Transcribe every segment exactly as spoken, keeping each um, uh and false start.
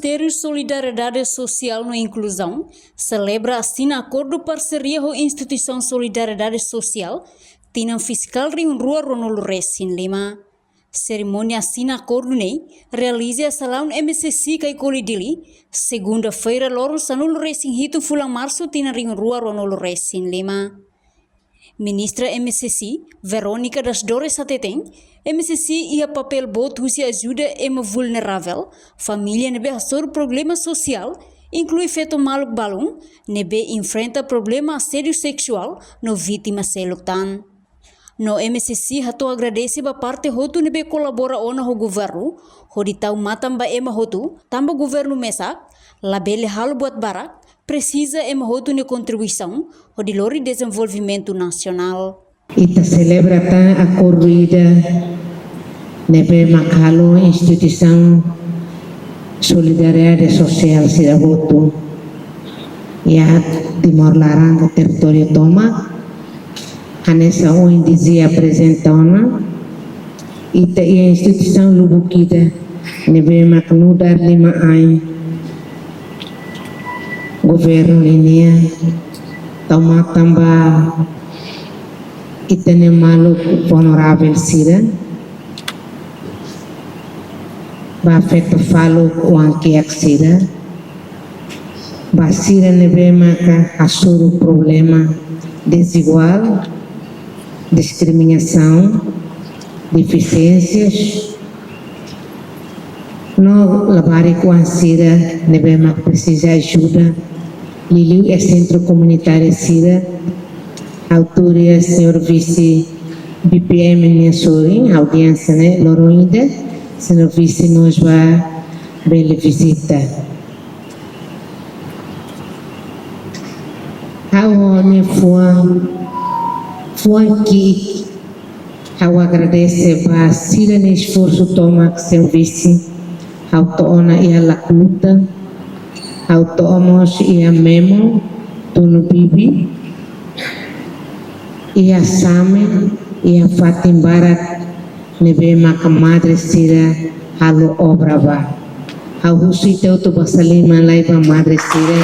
Ministériu Solidariedade Sosiál no Inkluzaun selebra asina akordu parseria ho Instituisaun Solidariedade Sosiál, tinan fiskál rihun rua ruanulu-resin-lima. Serimónia asina akordu ne'e realiza iha salaun M C C Caicoli Dili, segunda-feira loron sanulu-resin-hitu fulan Marsu tinan rihun rua ruanulu-resin-lima. Ministra M C C, Verónica das Dores hateten, M C C iha papél boot husi ajuda ema vulneravel, família ne'ebé hasoru problema sosiál, inklui feto maluk balun ne'ebé enfrenta problema asédiu seksuál no vítima seluk tan. No M C C hato'o agradese ba parte hotu ne'ebé kolabora ona ho governu, hodi tau matan ba ema hotu, tanba governu mesak labele halo buat barak, presiza ema hotu nia kontribuisaun hodi lori dezenvolvimentu nasionál. Ita selebra tan akordu ida ne'ebé mak halo Instituisaun Solidariedade Sosiál sira hotu iha Timor laran ka territóriu tomak, hanesan ohin D G aprezenta ona, ita iha instituisaun lubuk ida ne'ebé mak nu'udar liman-ain governu nian, tau matan ba ita-nia maluk vulneravel sira, ba feto faluk oan-kiak sira, ba sira ne'ebé maka hasoru problema deziguál, diskriminasaun, defisiénsias, no labarik oan sira ne'ebé mak presiza ajuda, liuliu iha sentru komunitáriu sira. Ha'u tuir señór vise B P M nia sorin, audiénsia ne'e loron ida, señór vise mós bá bele vizita. Ha'u-nia fuan, fuan ki'ik, ha'u agradese ba sira-nia esforsu tomak, señór vise. Ha'u to'o ona iha Lacluta, ha'u to'o mós iha Memo, Tunu Bibi, iha Same, iha fatin barak ne'ebé maka madre sira halo obra ba. Ha'u husu ita hotu basa liman lai ba madre sira.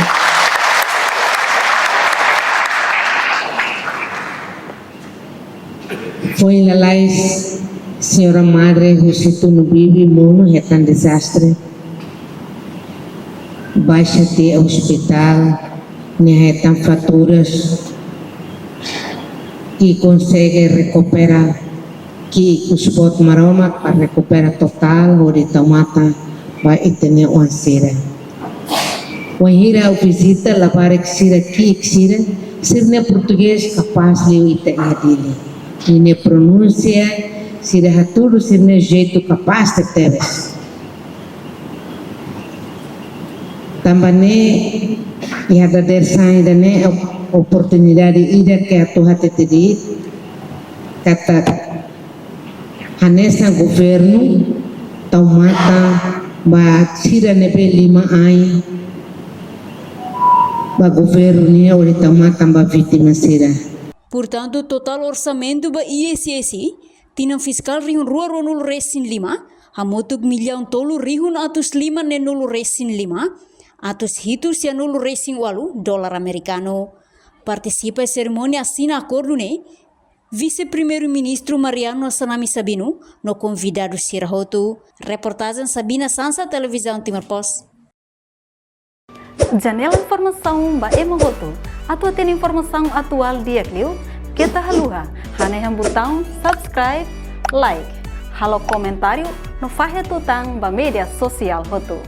Foin lalais, señora madre husi Tunu Bibi monu hetan dezastre, baixa tiha ospitál, nia hetan fraturas, i konsege rekupera ki'ik husi Maromak para rekupera totál hodi tau matan ba ita-nia oan sira. Wainhira ha'u vizita labarik sira ki'ik sira, sira-nia portugés kapás liu ita iha Dili. Ninia pronúnsia sira hatudu sira-nia jeitu kapás tebetebes. Tanba ne'e, iha dadeer-saan ida-ne'e op-, oportunidade ida ke atu hatete de'it katak hanesan governu tau matan ba sira ne'ebé liman-ain ba governu nian hodi tau matan ba vítima sira. Portantu, totál orsamentu ba I S S tinan fiskál rihun rua ruanulu-resin-lima hamutuk millaun tolu rihun atus lima neenulu-resin-lima, atus hitu sianulu-resin-ualu dolar amerikanu. Partisipa serimónia asina akordu ne'e Vise-Primeiru-Ministru Mariano Assanami Sabino no konvidadu sira hotu. Reportajen Sabina Sansa, Televizaun Timor Post. Janela informasaun ba ema hotu. Atu hatene informasaun atuál di'ak liu, keta haluha hanehan butaun subscribe, like, halo komentáriu no fahe tutan ba média sosiál hotu.